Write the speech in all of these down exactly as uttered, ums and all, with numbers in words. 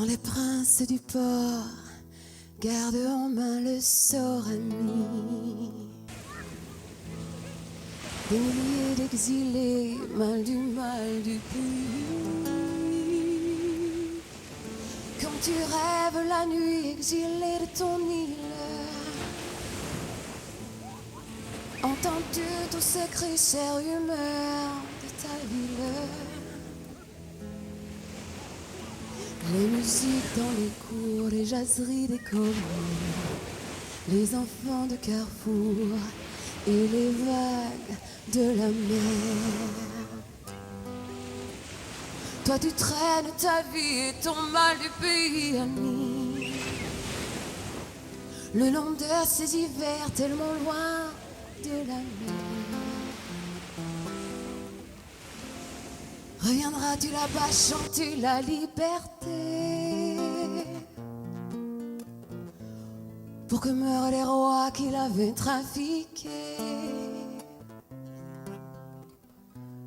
Quand les princes du port gardent en main le sort ami, des milliers d'exilés, mal du mal du pays. Quand tu rêves la nuit exilé de ton île, entends-tu tous ces cris, ces rumeurs de ta ville. Les musiques dans les cours, les jaseries des communs, les enfants de carrefour et les vagues de la mer. Toi, tu traînes ta vie et ton mal du pays ami, le long de ces hivers tellement loin de la mer. Reviendras-tu là-bas chanter la liberté pour que meurent les rois qui l'avaient trafiquée,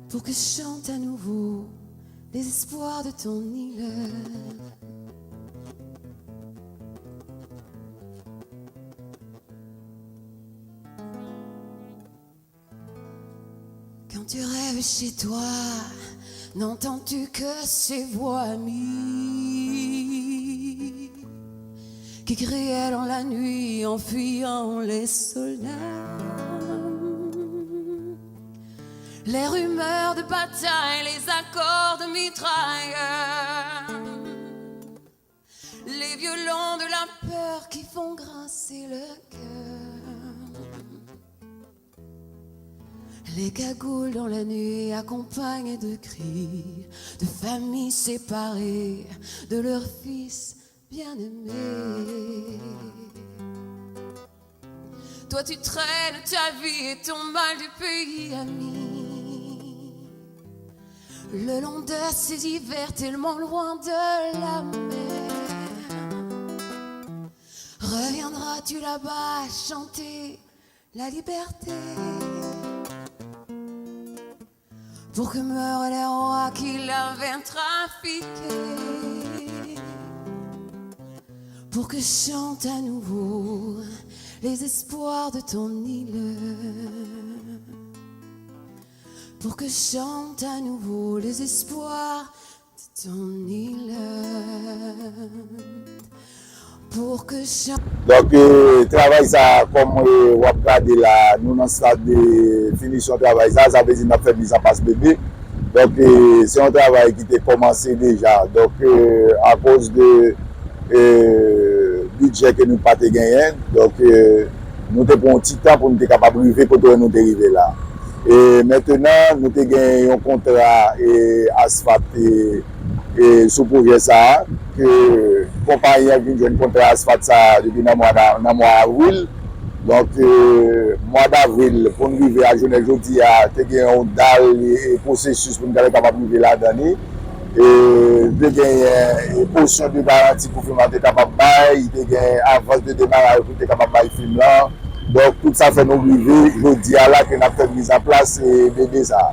pour que chantent à nouveau les espoirs de ton île. Quand tu rêves chez toi, n'entends-tu que ces voix amies qui criaient dans la nuit en fuyant les soldats, les rumeurs de bataille, les accords de mitrailleur, les violons de la peur qui font grincer le cœur. Les cagoules dans la nuit accompagnent de cris de familles séparées de leurs fils bien-aimés. Toi, tu traînes ta vie et ton mal du pays ami, le long de ces hivers tellement loin de la mer. Reviendras-tu là-bas chanter la liberté pour que meurent les rois qui l'avaient trafiquée, pour que chantent à nouveau les espoirs de ton île, pour que chantent à nouveau les espoirs de ton île, pour que chantent. Donk, eh, travay sa a, kòm, eh, w ap gade la, nou nan stad de finisyon travay sa a, sa vle di n ap fè mizanplas bebe. Donk, eh, se yon travay ki te kòmanse deja. Donk, eh, akoz de, eh, bidjè ke nou pa te genyen, donk, eh, nou te pran yon ti tan pou nou te kapab rive kote nou te rive la. E mentenan, nou te gen yon kontra, eh, asfalt, eh, eh, sou pwojè sa a, ke konpayi an vin jwenn kontra asfalt sa a depi nan mwa, nan mwa avril. Donk, eh, mwa davril, pou n rive a jounen jodi a, te gen yon dal, eh, pwosesis pou n ta kapab rive ladan li. E te genyen, eh, posyon de garanti pou fim lan te kapab bay, te gen avans de demaraj pou te kapab bay fim lan. Donk, tout sa fè nou rive jodi a la ke n ap fè mizanplas, eh, bebe sa a.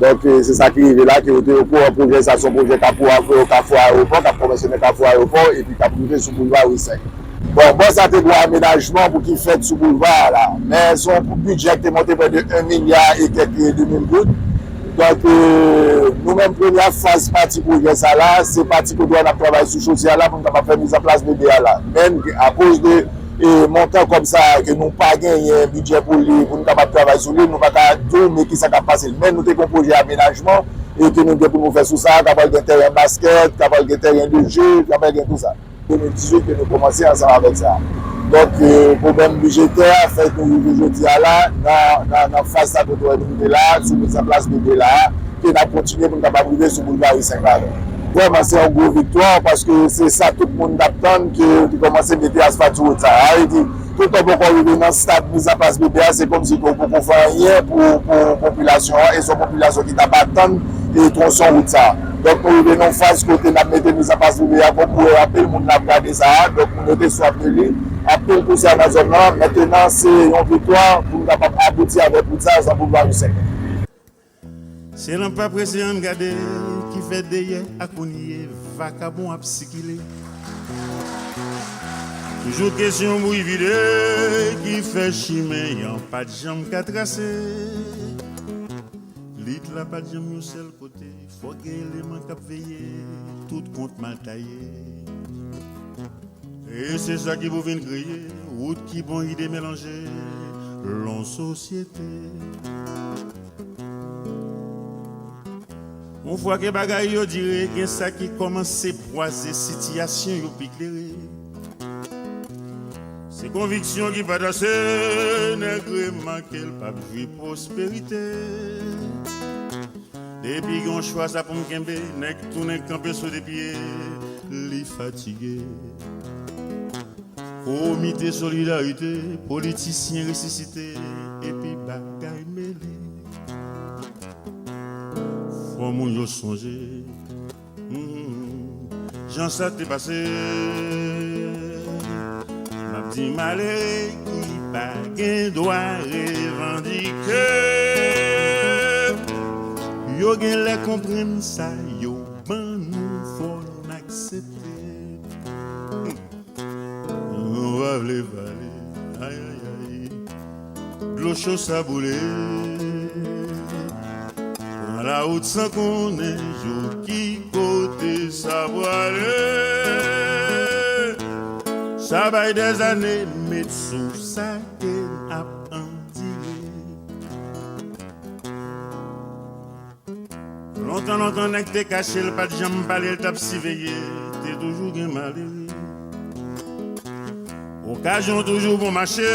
Donk, eh, se sa ki rive la, ke yo te okouran pwojè sa, se yon pwojè Kafou, Kafou Ayewopò, k ap kòmanse nan Kafou Ayewopò, epi k ap rive sou boulva Wi senk. Bon, bò sa te gen yon amenajman pou ki fèt sou boulva a la. Men se yon bidjè ki te monte prè de yon milya e kèk de mil goud. Donk, eh, nou menm, premyè faz pati pwojè sa la, se pati kote n ap travay sou chosye a la pou n kapab fè mizanplas bebe a la. Men akoz de, eh, montan kòb sa a ke nou pa genyen bidjè pou li, pou n kapab travay sou li, nou pa ka di w men kisa k ap pase. Men nou te gen yon pwojè amenajman e ke nou gen pou nou fè sou sa, ka pral gen tèren baskèt, ka pral gen tèren de je, ka pral gen tout sa. De mil dizuit ke nou kòmanse ansanm avèk sa. Donk, eh, pwoblèm bidjetè a fè nou rive jodi a la, nan, nan, nan faz sa kote w wè nou rive la, sou mizanplas bebe la, ke n ap kontinye pou n kapab rive sou boulva Wi senk la. Vrèman, se yon gwo viktwa, paske se sa tout moun t ap tann, ke yo te kòmanse mete asfalt sou wout sa a. Sa vle di, tout tan poko rive nan stad mizanplas bebe a, se kòmsi ke w poko fè anyen pou, pou popilasyon an, e se yon popilasyon ki t ap atann e twonson wout sa a. Donk, nou rive nan yon faz kote n ap mete mizanplas bebe a, kòm ou wè anpil moun ap gade sa a, donk moun yo te swaf de li, anpil pousyè nan zòn nan, mentenan se yon viktwa pou nou kapab abouti avèk wout sa a, san boulva Wi senk. Se lanp ap rese, ann gade ki fèt dèyè ak Onyev. Vakabon ap sikile. Toujou kesyon bouyi vide ki fè chimen an pa t janm ka trase. Lit la pa t janm yon sèl kote. Fòk gen eleman k ap veye, tout kont mal taye. E se sa ki pou vin kreye wout ki bon ide melanje lan sosyete. Yon fwa ke bagay yo dire, gen sa ki kòmanse bwaze, sitiyasyon yo pi klere. Se konviksyon ki pa t ase, nèg remake l p ap jwi pwosperite. Depi gen yon chwa sa pou m kenbe, nèg tounen kanpe sou de pye, li fatige. Komite solidarite, politisyen resisite, epi bagay mele. Fò moun yo sonje, hmm, jan sa te pase. M ap di malere ki pa gen dwa revandike. Yo gen lè konprann sa yo ban nou, fò n aksepte. Nou pa vle pale, ay, ay, ay. Dlo cho sa boule. Pran lawout san konnen jou ki kote sa prale. Sa bay dèzane met sou sa ke n ap andire. Lontan, lontan, nèg te kache l, pa t janm pale, l t ap siveye, te toujou gen malere. Okazyon toujou bon mache,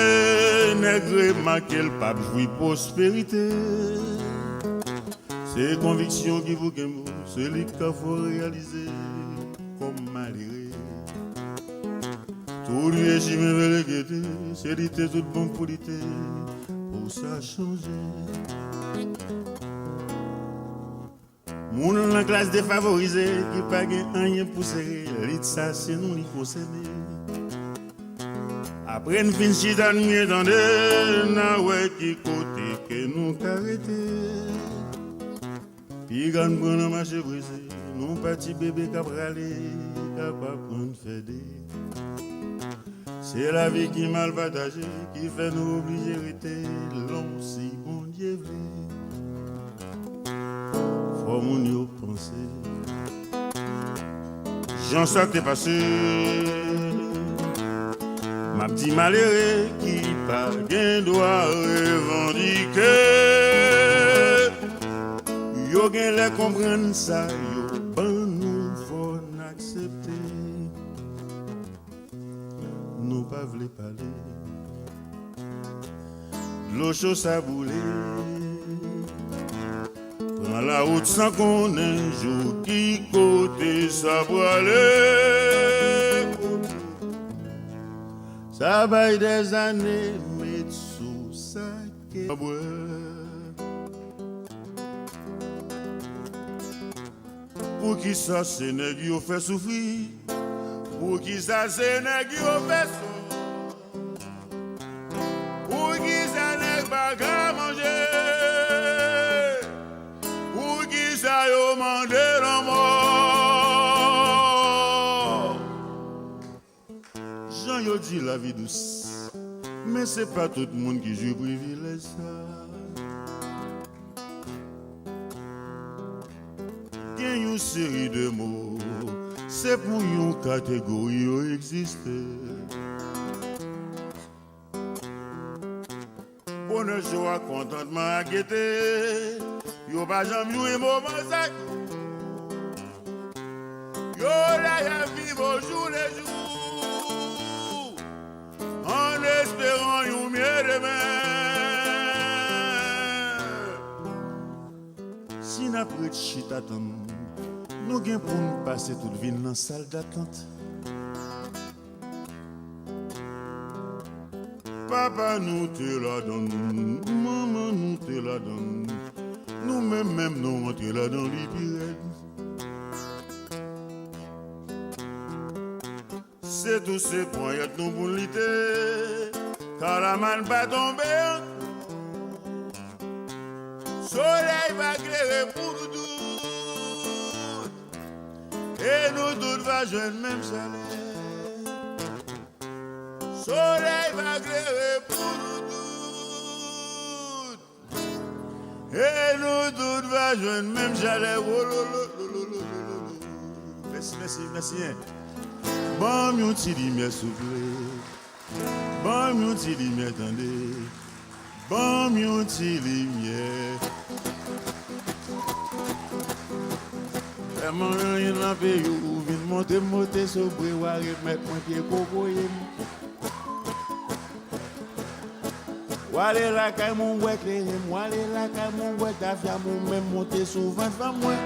nèg remake l p ap jwi pwosperite. Se konviksyon ki pou kenbe w, se li k ka fè w reyalize kòm malere. Tou li e chimen vele gete, se li te tout bon pou li te, pou sa chanje. Moun nan klas defavorize ki pa gen anyen pou sere, lit sa se nou li konsène. Apre n fin chita n byen tande, n a wè ki kote ke nou ka rete. Piga n pran nan mache prese, nou pa ti bebe k ap rale, k ap aprann fè de. Se lavi ki mal pataje, ki fè nou oblije rete lon si Bondye vle. Fò moun yo panse. Jan sa te pase, m ap di malere ki pa gen dwa revandike. Yo gen lè konprann sa yo ban nou, fò n aksepte. Nou pa vle pale. Dlo cho sa boule. Pran lawout san konnen jou ki kote sa prale. Sa bay dèzane met sou sa ke bwè. Poukisa se nèg yo fè soufri? Poukisa se nèg yo fè sou? Poukisa nèg pa ka manje? Poukisa yo mande lanmò? Jan yo di lavi dous, men se pa tout moun ki jwi privilèj sa. Gen yon seri de mo, se pou yon kategori yo egziste. Bonè, jwa, kontantman ak gete, yo pa janm jwi moman sa. Yo la y ap viv ojou le jou, an esperan yon mye demen. Si n ap ret chita tann, nou gen pou n pase tout vi n nan sal datant. Papa nou te ladann, manman nou te ladann, nou menm menm nou antre ladan li pi rèd. Se tou se ponyèt nou pou n lite, kalaman pa tonbe ankò. Solèy pa klere pou nou tout. E nou tout va jwenn menm chalè. Solèy va klere pou nou tout. E nou tout va jwenn menm chalè. Wololo. Mèsi, mèsi, mèsi, en. Ban m yon ti limyè, souple. Ban m yon ti limyè, tande. Ban m yon ti limyè. Fè m anyen nan peyi w, ou vin monte m, monte sou bwe, w a remèt mwen pye kokoye m. W ale lakay mwen, w wè klere m, w ale lakay mwen, w wè tafya m, ou menm monte sou vant fanm mwen.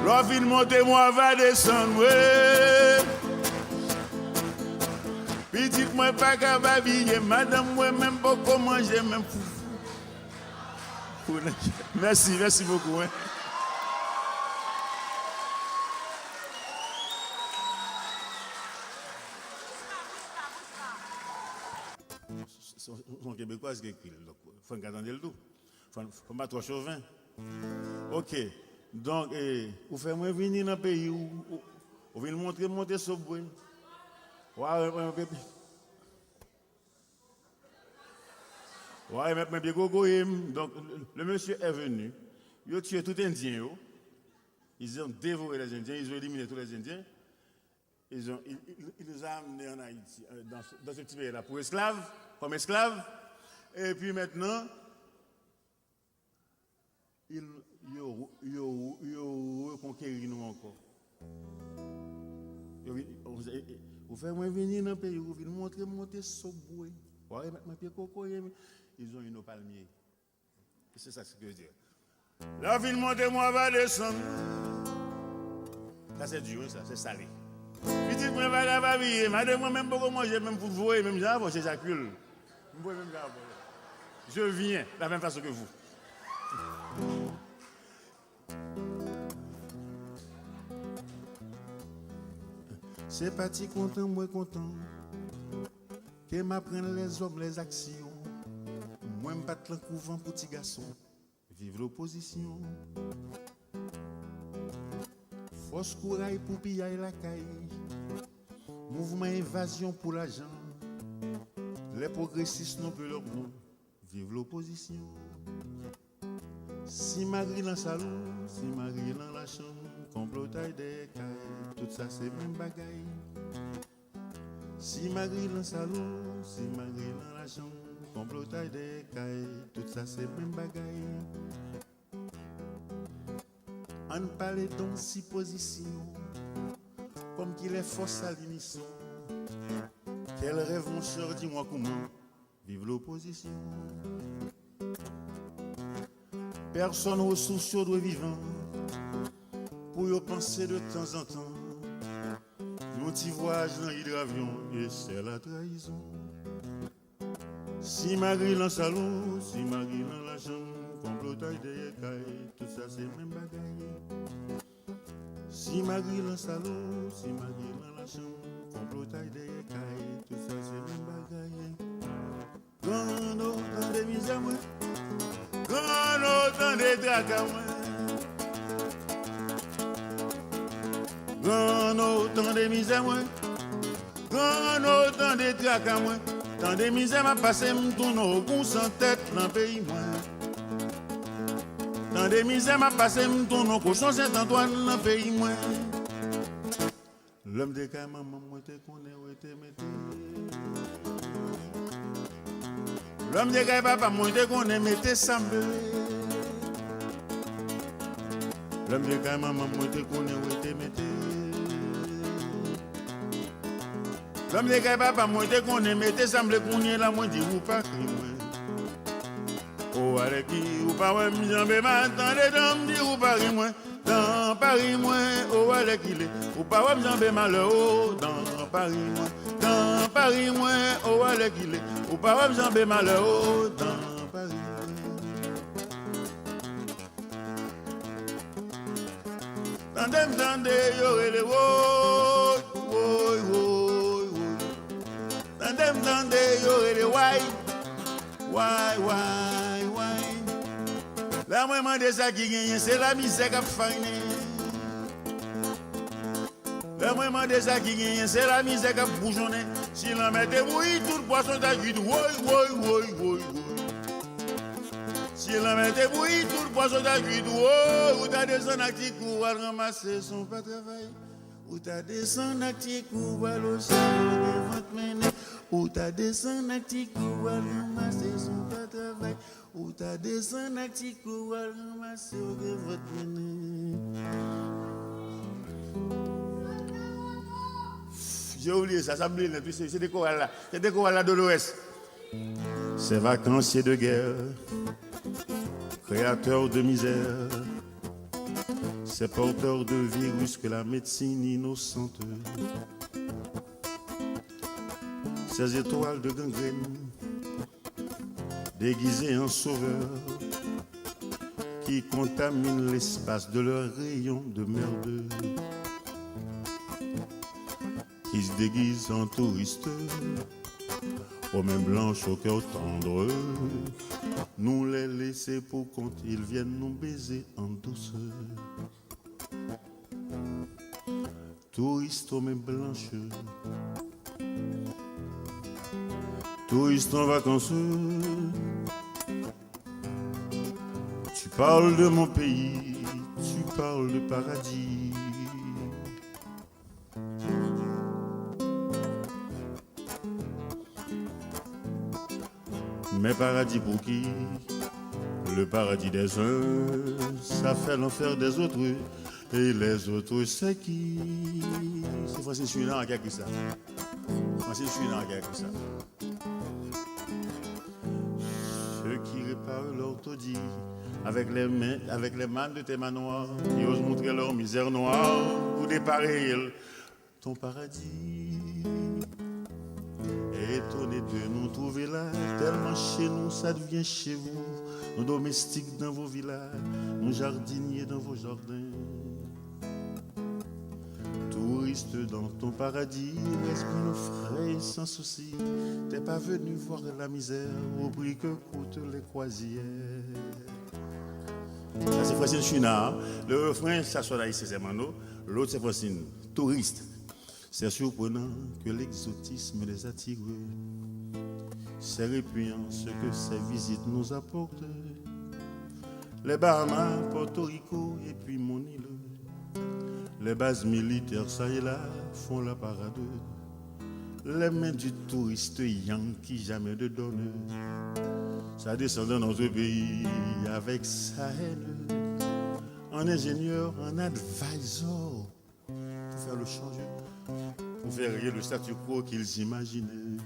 Lè w fin monte, mwa va desann, wi. Pitit mwen pa ka babiye, madanm mwen menm poko manje, menm foufou. Mèsi, mèsi bokou, wi. Se yon Kebekwaz ki ekri l, donk, fò n ka tande l tou. Fò n, fò n pa twò choven. Ok. Donk, eh, ou fè mwen vini nan peyi w, ou, ou vin montre m monte sou bwe. W a, w a, w a remèt mwen pye kokoye m. Donc, le, le monsieur est venu. Yo tiye tout Endyen yo. Ils ont dévoré les Indiens. Ils ont éliminé tous les Indiens. Ils ont, ils, ils, ils nous ont amenés en Haïti, euh, dans, ce- dans ce petit pays-là, pour esclaves, comme esclaves. Et puis maintenant, ils, yo, yo, yo rekonkeri nou ankò. Yo vin, ou, e- e- ou fè mwen vini nan peyi, ou vin montre m monte sou bwe. Ou a remèt mwen pye kokoye, m- ils ont eu nos palmiers. C'est ça ce que je veux dire. Lè w fin monte, mwa va desann. Sa se di, wi, sa, se sale. Pitit mwen pa ka babiye, madanm mwen menm poko manje, menm fout voye, menm jan avè w, se Jakil. M voye menm jan avè w. Je viens la même façon que vous. Se pa ti kontan mwen kontan ke m aprann lèzòm, lèzaksyon. Mwen m pa t lan kouvan pou ti gason. Viv lopozisyon. Fòs kouray pou piyay lakay. Mouvman envazyon pou lajan. Les progressistes n'ont plus leur nom. Viv lopozisyon. Simagri lan salon, simagri lan lachanm, konplotay dèyè kay, tout sa se menm bagay. Simagri lan salon, simagri lan lachanm, konplotay dèyè kay, tout sa se menm bagay. Ann pale donk sipozisyon, kòm ki lè fòs a linison. Quel rêve, mon cher, dis-moi comment. Viv lopozisyon. Pèsòn resous yo dwe vivan pou yo panse de tanzantan. Yon ti vwayaj nan idravyon e sè la trayizon. Simagri lan salon, simagri lan lachanm, konplotay dèyè kay, tout sa se menm bagay. Simagri lan salon, simagri lan lachanm, konplotay dèyè kay, tout sa se menm bagay. Granno, tande mizè mwen. Granno, tande traka mwen. Granno, tande mizè mwen. Granno, tande traka mwen. Tande mizè m ap pase, m tounen w gon san tèt nan peyi mwen. Tande mizè m ap pase, m tounen w kochon Sent Antwàn nan peyi mwen. Lè m te kay manman m, mwen te konnen rete mete. Lè m te kay papa m, mwen te konnen mete sanble. Lè m te kay manman m, mwen te konnen rete mete. Lè m te kay papa m, mwen te konnen mete sanble. Kounye la, mwen di ou pa kri mwen. O alèki, ou pa wè m janbe mal, tande dan m di ou pa ri mwen. Dan pa ri mwen, o alèkile. Ou pa wè m janbe malè, o dan pa ri mwen. Dan pa ri mwen, o alèkile. Ou pa wè m janbe malè, o dan pa ri mwen. Tande m tande yo rele woy, woy, woy, woy. Tande m tande yo rele way, way, way, way. Lè Lè mwen mande sa ki genyen, se lamizè k ap faynen. Lè mwen mande sa ki genyen, se lamizè k ap boujonnen. Si lanmè te bouyi, tout pwason ta kwit, woy, woy, woy, woy, woy. Si lanmè te bouyi, tout pwason ta kwit, woy, ou ta desann ak ti kou, w al ranmase, se yon pa travay. Ou ta desann ak ti kou, w al osi, w gen vant mennen. Ou ta desann ak ti kou, w al ranmase, se yon pa travay. Ou ta desann ak ti kou, w al ranmase, w gen vant mennen. J'ai oublié ça, sa m bliye l nèt, wi, se, se te koral la. Se te koral la, Dolores. Ces vacanciers de guerre, créateurs de misère, ces porteurs de virus que la médecine innocente, ces étoiles de gangrène, déguisés en sauveurs, qui contaminent l'espace de leurs rayons de merde, qui se déguisent en touristes, aux mains blanches, au cœur tendre. Nous les laisser pour compte, ils viennent nous baiser en douceur. Touristes aux mains blanches, touristes en vacances. Tu parles de mon pays, tu parles de paradis. Mais paradis pour qui? Le paradis des uns, ça fait l'enfer des autres. Et les autres, c'est qui? Se Franswiz Chouinard ki ekri sa. Franswiz Chouinard ki ekri sa. Ceux qui réparent leurs taudis avec les mains, avec les mannes de tes manoirs, qui osent montrer leur misère noire pour dépareiller ton paradis. Étonné de nous trouver là, tellement chez nous ça devient chez vous. Nous domestiques dans vos villas, nous jardiniers dans vos jardins. Touristes dans ton paradis, reste bien au frais et sans souci. T'es pas venu voir la misère au prix que coûtent les croisières. Sa se Franswiz Chouinard. Le refrain, ça sonne à Sezè Manno. L'autre, c'est Franswiz. Touristes. C'est surprenant que l'exotisme les attire. C'est répugnant ce que ces visites nous apportent. Les Bahamas, Porto Rico et puis mon île. Les bases militaires, ça et là, font la parade. Les mains du touriste yankee jamais ne donnent. Ça descend dans notre pays avec sa haine. Un ingénieur, un advisor pour faire le changement, pour faire régner le statu quo qu'ils imaginaient.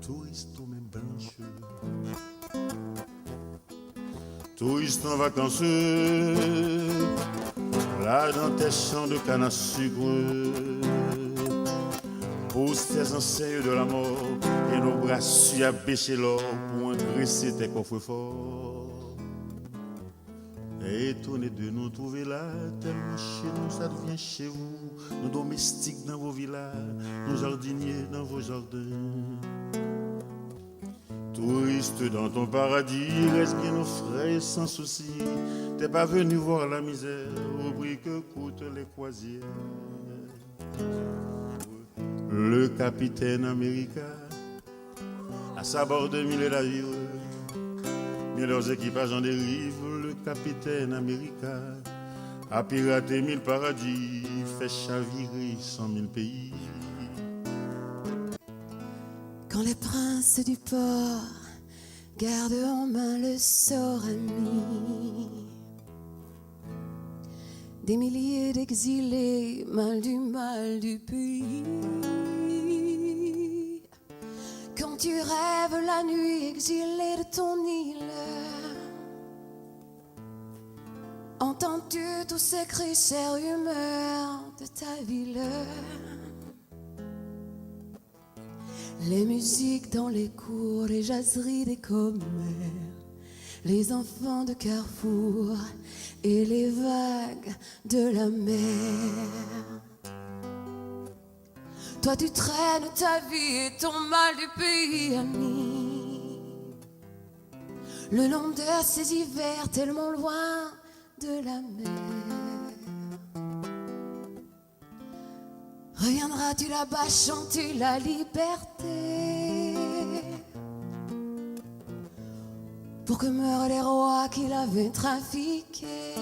Touristes aux mains blanches, touristes en vacances, là dans tes champs de canne à sucre, poussent tes enseignes de la mort et nos bras suaves bêchent l'or pour engraisser tes coffres forts. Étonné de nous trouver là, tellement chez nous ça devient chez vous. Nous domestiques dans vos villas, nous jardiniers dans vos jardins. Touristes dans ton paradis, reste bien au frais et sans souci. T'es pas venu voir la misère au prix que coûtent les croisières. Le capitaine America, à sa bord de mille navires, mais leurs équipages en dérive, le capitaine America a piraté mille paradis, fait chavirer cent mille pays. Quand les princes du port gardent en main le sort ami des milliers d'exilés, mal du mal du pays. Quand tu rêves la nuit exilé de ton île, entends-tu tous ces cris, ces rumeurs de ta ville? Les musiques dans les cours, les jaseries des commères, les enfants de carrefour et les vagues de la mer. Toi tu traînes ta vie et ton mal du pays ami. Le long de ces hivers tellement loin de la mer, reviendras-tu là-bas chanter la liberté pour que meurent les rois qui l'avaient trafiquée,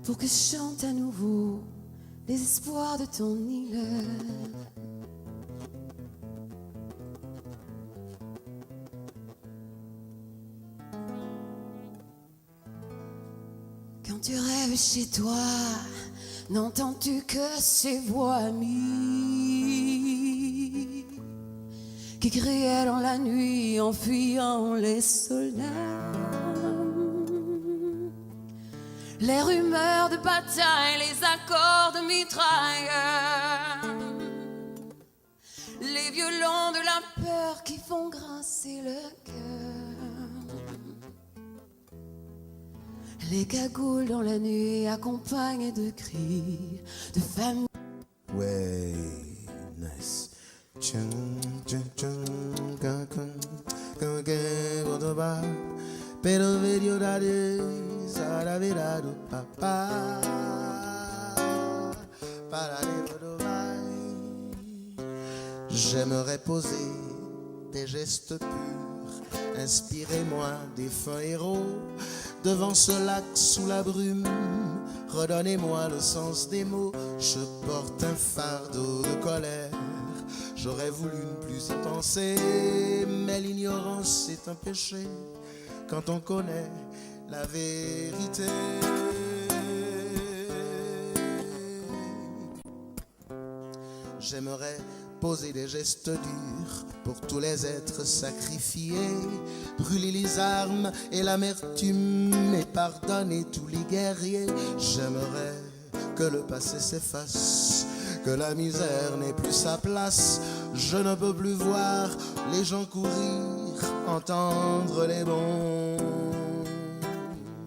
pour que chantent à nouveau les espoirs de ton île. Quand tu rêves chez toi, n'entends-tu que ces voix amies qui criaient dans la nuit en fuyant les soldats? Les rumeurs de bataille, les accords de mitrailleur, les violons de la peur qui font grincer le cœur. Les cagoules dans la nuit accompagnées de cris de femmes. Wey, nice. Tchang, tchang, tchang, kan, kan, kan, kan, kan, kan, ba. Pero video da de, sa da vida do papá. Para de do vai. J'aimerais poser des gestes purs. Inspirez-moi, défunts héros, devant ce lac sous la brume. Redonnez-moi le sens des mots. Je porte un fardeau de colère. J'aurais voulu ne plus y penser, mais l'ignorance est un péché quand on connaît la vérité. J'aimerais poser des gestes durs pour tous les êtres sacrifiés, brûler les armes et l'amertume et pardonner tous les guerriers. J'aimerais que le passé s'efface, que la misère n'ait plus sa place. Je ne peux plus voir les gens courir, entendre les bombes,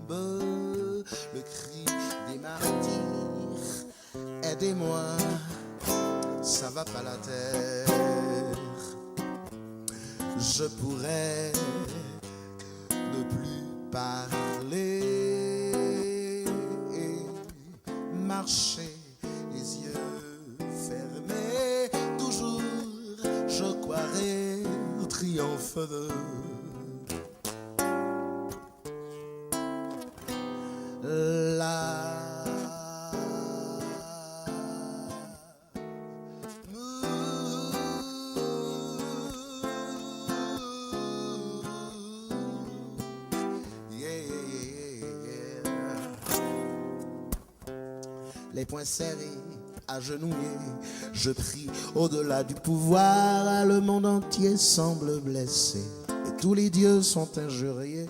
le cri des martyrs. Aidez-moi, ça va pas la terre. Je pourrais ne plus parler, marcher les yeux fermés. Toujours, je croirais au triomphe de la Les poings serrés, agenouillés, je prie au-delà du pouvoir. Le monde entier semble blessé et tous les dieux sont injuriés.